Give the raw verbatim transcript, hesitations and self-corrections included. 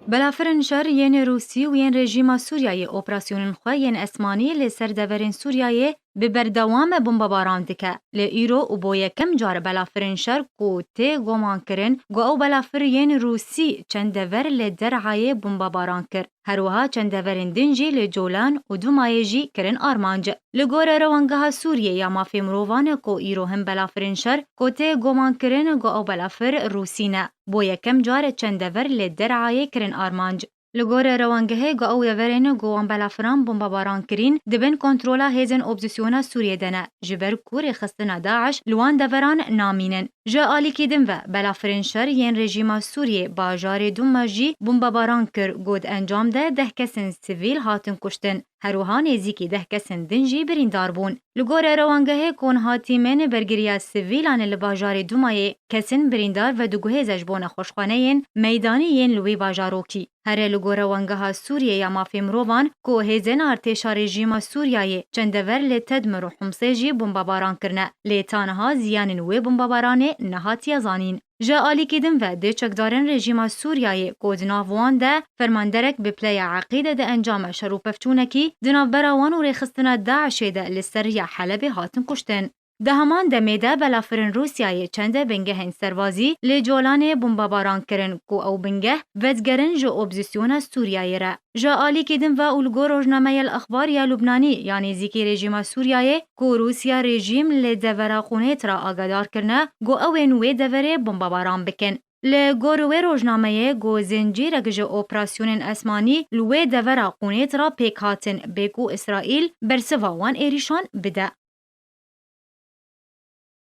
Belafirên şer yên Rûsî û yên rejîma Sûriyeyê operasyonên xwe yên esmanî li ser deverên Sûriyeyê bi berdewam bombebaran dike. Lê îro û bo yekem car belafirên şer ku tê gomankirin ku ew belafir yên Rûsî çend dever li Der'ayê bombebaran kir. Her wiha çend deverên din jî li Colan û Dumayê jî kirin armanc. Li gorî Rewangeha Sûriyê ya Mafê Mirovan ku îro hin belafirên şer ku tê gomankirin ku ew belafir Rûsî ne, bo yekem car çend dever li Der'ayê kirin armanc. Li gorî rewangehê ku ew deverên ku wan belafiran bombebaran kirîn di bin kontrola hêzên opozîsyona Sûriyê de ne, ji ber ku rêxistina DAIŞ li wan deveran namînin. Ji alîkî din ve, belafirên şer yên rejîma Sûriyê bajarê Duma jî bombebaran kir ku di encam de deh kesên sivîl hatin kuştin. Her wiha nêzîkî deh kesên din jî birîndar bûn. Li gorî rewangehê ku niha tîmên bergiriya sivîlan li bajarê Dumayê kesên birîndar vediguhêze ji bo nexweşxaneyên meydanî yên li wê bajarokî. Here li gorî Rewangeha Sûriyê ya Mafê Mirovan ku hêzên artêşa rejîma Sûriyeyê çend dever li Tedmir û Humsê jî bombebaran kirine, lê ta niha ziyanên wê bombebaranê nehatiye zanîn. Ji alîkî din ve dê çekdarên rejîma Sûriyeyê ku di nav wan de fermanderek bi pileya eqîde di encama şer û pevçûnekî di navbera wan û rêxistina DAIŞê de li ser riya Helebê hatin kuştin. Di heman demê de belafirên Rûsyayê çende bingehên serbazî li Colanê bombebaran kirin ku ew bingeh vedigerin ji opozîsyona Sûriyeyê re. Ji alîkî din ve û li gor rojnameya El Exbar ya Lubnanî ya nêzîkî rejîma Sûriyeyê ku Rûsya rejîm li devera Qûnêtra agadar kirine ku ew ên wê deverê bombebaran bikin. Li gor wê rojnameyê ku zincîrek ji operasyonên esmanî li wê devera Qûnêtra pêk hatin, bê ku Îsraîl bersiva wan êrîşan bide.